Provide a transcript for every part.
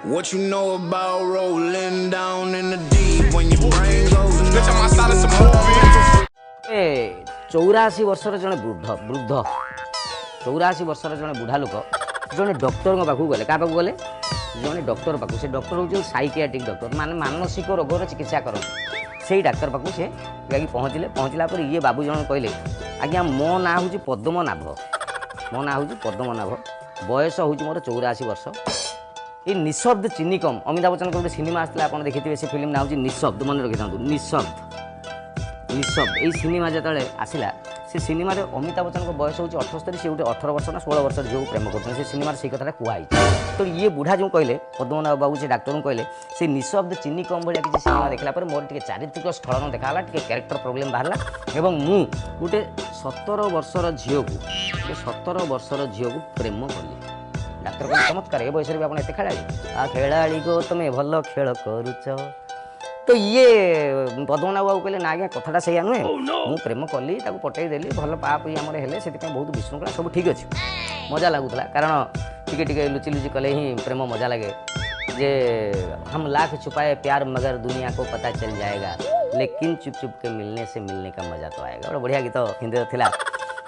What you know about rolling down in the deep? When your brain goes Bitch, I'm numb, outside of some movie. ଏ 84 ବର୍ଷର ଜଣେ ବୃଦ୍ଧ ବୃଦ୍ଧ 84 ବର୍ଷର ଜଣେ ବୁଢ଼ା ଲୋକ ଜଣେ ଡକ୍ଟରଙ୍କ ପାଖକୁ ଗଲେ। କାହା ପାଖକୁ ଗଲେ? ଜଣେ ଡକ୍ଟର ପାଖକୁ। ସେ ଡକ୍ଟର ହେଉଛନ୍ତି ସାଇକିଆଟ୍ରିକ୍ ଡକ୍ଟର, ମାନେ ମାନସିକ ରୋଗର ଚିକିତ୍ସା କରନ୍ତି। ସେଇ ଡାକ୍ତର ପାଖକୁ ସେ ଯାଇକି ପହଞ୍ଚିଲେ। ପହଞ୍ଚିଲା ପରେ ଇଏ ବାବୁ ଜଣ କହିଲେ, "ଆଜ୍ଞା, ମୋ ନାଁ ହେଉଛି ପଦ୍ମନାଭ, ମୋ ନାଁ ହେଉଛି ପଦ୍ମନାଭ, ବୟସ ହେଉଛି ମୋର 84 ବର୍ଷ।" ଏଇ ନିଃଶବ୍ଦ ଚିନି କମ୍, ଅମିତାଭ ବଚ୍ଚନଙ୍କର ଗୋଟେ ସିନେମା ଆସିଥିଲା, ଆପଣ ଦେଖିଥିବେ। ସେ ଫିଲ୍ମ ନାଁ ହେଉଛି ନିଃଶବ୍ଦ। ମନେ ରଖିଥାନ୍ତୁ, ନିଃଶବ୍ଦ। ନିଃଶବ୍ଦ ଏଇ ସିନେମା ଯେତେବେଳେ ଆସିଲା, ସେ ସିନେମାରେ ଅମିତାଭ ବଚ୍ଚନଙ୍କ ବୟସ ହେଉଛି 78, ସେ ଗୋଟେ 18 ବର୍ଷ ନା 16 ବର୍ଷର ଝିଅକୁ ପ୍ରେମ କରୁଛନ୍ତି। ସେ ସିନେମାରେ ସେଇ କଥାଟା କୁହାହେଇଛି। ତ ଇଏ ବୁଢ଼ା ଯେଉଁ କହିଲେ, ପଦ୍ମନାଭ ବାବୁ ସେ ଡାକ୍ତରଙ୍କୁ କହିଲେ, ସେ ନିଃଶବ୍ଦ ଚିନି କମ୍ ଭଳିଆ କିଛି ସିନେମା ଦେଖିଲା ପରେ ମୋର ଟିକେ ଚାରିତ୍ରିକ ସ୍ଖଳନ ଦେଖାଗଲା, ଟିକେ କ୍ୟାରେକ୍ଟର ପ୍ରୋବ୍ଲେମ୍ ବାହାରିଲା ଏବଂ ମୁଁ ଗୋଟେ 17 ବର୍ଷର ଝିଅକୁ, ଗୋଟେ 17 ବର୍ଷର ଝିଅକୁ ପ୍ରେମ କଲି। ଡାକ୍ତର କହିଲେ, "ଚମତ୍କାର, ଏ ବୟସରେ ବି ଆପଣ ଏତେ ଖେଳାଳି? ଆ ଖେଳାଳି ଗୋ, ତମେ ଭଲ ଖେଳ କରୁଛ।" ତ ଇଏ ପଦ୍ମନାଭ ବାବୁ କହିଲେ, "ନା ଆଜ୍ଞା, କଥାଟା ସେଇଆ ନୁହେଁ। ମୁଁ ପ୍ରେମ କଲି, ତାକୁ ପଟେଇ ଦେଲି, ଭଲ ପାପି ଆମର ହେଲେ, ସେଥିପାଇଁ ବହୁତ ବିଶୃଙ୍ଖଳା, ସବୁ ଠିକ୍ ଅଛି, ମଜା ଲାଗୁଥିଲା, କାରଣ ଟିକେ ଟିକେ ଲୁଚି ଲୁଚି କଲେ ହିଁ ପ୍ରେମ ମଜା ଲାଗେ ଯେ हम लाख छुपाए प्यार मगर दुनिया को पता चल जाएगा, लेकिन चुप चुप के मिलने से मिलने का मजा तो आएगा।" ଗୋଟେ ବଢ଼ିଆ ଗୀତ ହିନ୍ଦୀରେ ଥିଲା।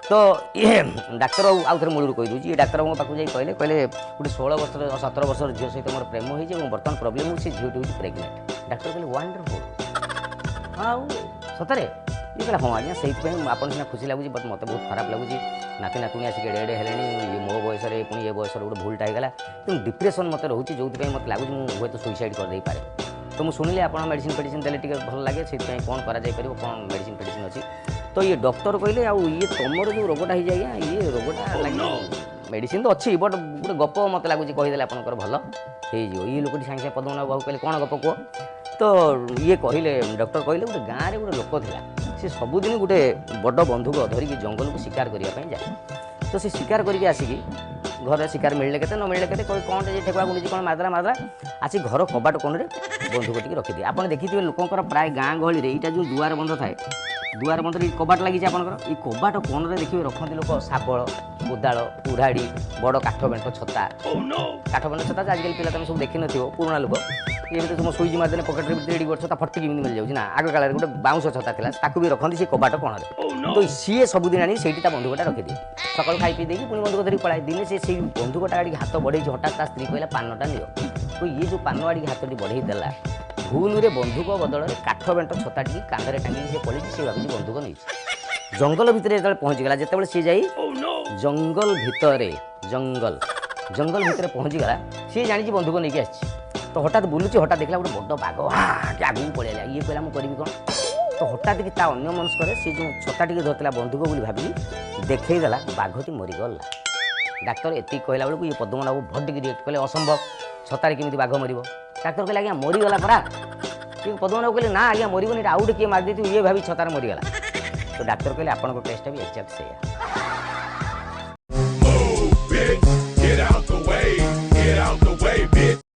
ତ ଇଏ ଡାକ୍ତର ବାବୁ, ଆଉ ଥରେ ମୂଳରୁ କହିଦେଉଛି, ଇଏ ଡାକ୍ତର ବାବୁଙ୍କ ପାଖକୁ ଯାଇ କହିଲେ, କହିଲେ, "ଗୋଟେ 16 ବର୍ଷର, 17 ବର୍ଷର ଝିଅ ସହିତ ମୋର ପ୍ରେମ ହେଇଛି ଏବଂ ବର୍ତ୍ତମାନ ପ୍ରୋବ୍ଲେମ୍ ହେଉଛି, ସେ ଝିଅଟି ହେଉଛି ପ୍ରେଗନେଣ୍ଟ।" ଡାକ୍ତର କହିଲେ, "ୱାଣ୍ଡରଫୁଲ୍, ଆଉ ସତରେ?" ଇଏ କହିଲା, "ହଁ ଆଜ୍ଞା, ସେଇଥିପାଇଁ ଆପଣ ସିନା ଖୁସି ଲାଗୁଛି, ବଟ୍ ମୋତେ ବହୁତ ଖରାପ ଲାଗୁଛି। ନାତି ନାତୁଣୀ ଆସିକି ଏଡ଼େ ଏଡ଼େ ହେଲେଣି, ଇଏ ମୋ ବୟସରେ ପୁଣି ଏ ବୟସରେ ଗୋଟେ ଭୁଲଟା ହେଇଗଲା। ତେଣୁ ଡିପ୍ରେସନ୍ ମୋତେ ରହୁଛି, ଯେଉଁଥିପାଇଁ ମୋତେ ଲାଗୁଛି ମୁଁ ହୁଏତ ସୁଇସାଇଡ଼୍ କରିଦେଇପାରେ। ତ ମୁଁ ଶୁଣିଲି ଆପଣ ମେଡ଼ିସିନ୍ ଫେଡ଼ିସିନ୍ ଦେଲେ ଟିକେ ଭଲ ଲାଗେ, ସେଥିପାଇଁ କ'ଣ କରାଯାଇପାରିବ? କ'ଣ ମେଡ଼ିସିନ୍ ଫେଡ଼ିସିନ୍ ଅଛି?" ତ ଇଏ ଡକ୍ଟର କହିଲେ, "ଆଉ ଇଏ ତୁମର ଯେଉଁ ରୋଗଟା ହେଇଛି ଆଜ୍ଞା, ଇଏ ରୋଗଟା ଲାଗି ମେଡ଼ିସିନ୍ ତ ଅଛି, ବଟ୍ ଗୋଟେ ଗପ ମୋତେ ଲାଗୁଛି କହିଦେଲେ ଆପଣଙ୍କର ଭଲ ହେଇଯିବ।" ଇଏ ଲୋକଟି ସାଙ୍ଗେ ସାଙ୍ଗେ ପଦ୍ମନାଭ ବାବୁ କହିଲେ, "କ'ଣ ଗପ କୁହ।" ତ ଇଏ କହିଲେ, ଡକ୍ଟର କହିଲେ, "ଗୋଟେ ଗାଁରେ ଗୋଟେ ଲୋକ ଥିଲା, ସେ ସବୁଦିନ ଗୋଟେ ବଡ଼ ବନ୍ଧୁକ ଧରିକି ଜଙ୍ଗଲକୁ ଶିକାର କରିବା ପାଇଁ ଯାଏ। ତ ସେ ଶିକାର କରିକି ଆସିକି ଘରେ ଶିକାର ମିଳିଲେ କେତେ, ନ ମିଳିଲେ କେତେ, କ'ଣ ଯେ ଠେକୁଆ ଗୁଣ୍ଡୁଚି କ'ଣ ମାରିଦେଲା ମାରିଦେଲା, ଆସି ଘର କବାଟ କୋଣରେ ବନ୍ଧୁକ ଟିକେ ରଖିଦିଏ। ଆପଣ ଦେଖିଥିବେ, ଲୋକଙ୍କର ପ୍ରାୟ ଗାଁ ଗହଳିରେ ଏଇଟା ଯେଉଁ ଦୁଆର ବନ୍ଧ ଥାଏ, ଦୁଆର ବନ୍ଧରେ ଏଇ କବାଟ ଲାଗିଛି ଆପଣଙ୍କର, ଏଇ କବାଟ କୋଣରେ ଦେଖିବେ ରଖନ୍ତି ଲୋକ ଶାବଳ, କୋଦାଳ, କୁରାଢ଼ି, ବଡ଼ କାଠ ବେଣ୍ଟ ଛତା। କାଠ ବେଣ୍ଟ ଛତା ତ ଆଜିକାଲି ପିଲା ତମେ ସବୁ ଦେଖିନଥିବ, ପୁରୁଣା ଲୋକ। ଏବେ ତ ତୁମ ସୁଇଚ୍ ମାରିଦେଲେ ପକେଟରେ ଭିତରେ ଏଠି ଗୋଟେ ଛତା ଫଟିକି ଏମିତି ମିଳିଯାଉଛି ନା? ଆଗ କାଳରେ ଗୋଟେ ବାଉଁଶ ଛତା ଥିଲା, ତାକୁ ବି ରଖନ୍ତି ସେ କବାଟ କୋଣରେ। ତ ସିଏ ସବୁଦିନ ଆଣି ସେଇଠି ତା ବନ୍ଧୁକଟା ରଖିଦିଏ। ସକାଳୁ ଖାଇ ପିଇ ଦେଇକି ପୁଣି ବନ୍ଧୁକ ଧରିକି ପଳାଏ। ଦିନେ ସେ ସେଇ ବନ୍ଧୁକଟା ଆଡ଼ିକି ହାତ ବଢ଼େଇଛି, ହଠାତ୍ ତା ସ୍ତ୍ରୀ କହିଲା, 'ପାନଟା ନିଅ।' ତ ଇଏ ଯେଉଁ ପାନ ଆଡ଼ିକି ହାତଟି ବଢ଼େଇ ଦେଲା, ଭୁଲରେ ବନ୍ଧୁକ ବଦଳରେ କାଠ ବେଣ୍ଟ ଛତାଟିକି କାନ୍ଧରେ ଟାଙ୍ଗିକି ସେ ପଳେଇଛି। ସେ ଭାବିଛି ବନ୍ଧୁକ ନେଇଛି। ଜଙ୍ଗଲ ଭିତରେ ଯେତେବେଳେ ପହଞ୍ଚିଗଲା, ଯେତେବେଳେ ସିଏ ଯାଇ ଜଙ୍ଗଲ ଭିତରେ ଜଙ୍ଗଲ ଭିତରେ ପହଞ୍ଚିଗଲା, ସିଏ ଜାଣିଛି ବନ୍ଧୁକ ନେଇକି ଆସିଛି। ତ ହଠାତ୍ ବୁଲୁଛି, ହଠାତ୍ ଦେଖିଲା ଗୋଟେ ବଡ଼ ବାଘ ହା ଆଗକୁ ପଳେଇଲା। ଇଏ କହିଲା, 'ମୁଁ କରିବି କ'ଣ?' ତ ହଠାତ୍ କି ତା ଅନ୍ୟ ମନସ୍କରେ ସେ ଯେଉଁ ଛତା ଟିକେ ଧରିଥିଲା, ବନ୍ଧୁକ ବୋଲି ଭାବିକି ଦେଖେଇ ଦେଲା, ବାଘଟି ମରିଗଲା।" ଡାକ୍ତର ଏତିକି କହିଲା ବେଳକୁ ଇଏ ପଦ୍ମନାଭ ଭଡ଼ିକି ରିଏକ୍ଟ କଲେ, "ଅସମ୍ଭବ, ଛତାରେ କେମିତି ବାଘ ମରିବ?" ଡାକ୍ତର କହିଲେ, "ଆଜ୍ଞା, ମରିଗଲା ପରା।" କିନ୍ତୁ ପଦ୍ମନାଭ କହିଲେ, "ନା ଆଜ୍ଞା, ମରିବନି, ଏଇଟା ଆଉ ଗୋଟେ କିଏ ମାରିଦେଇଥିବ, ଇଏ ଭାବି ଛତାରେ ମରିଗଲା।" ତ ଡାକ୍ତର କହିଲେ, "ଆପଣଙ୍କ କେସ୍ଟା ବି ଏକ୍ଜାକ୍ଟ ସେଇଆ।" Move, bitch. Get out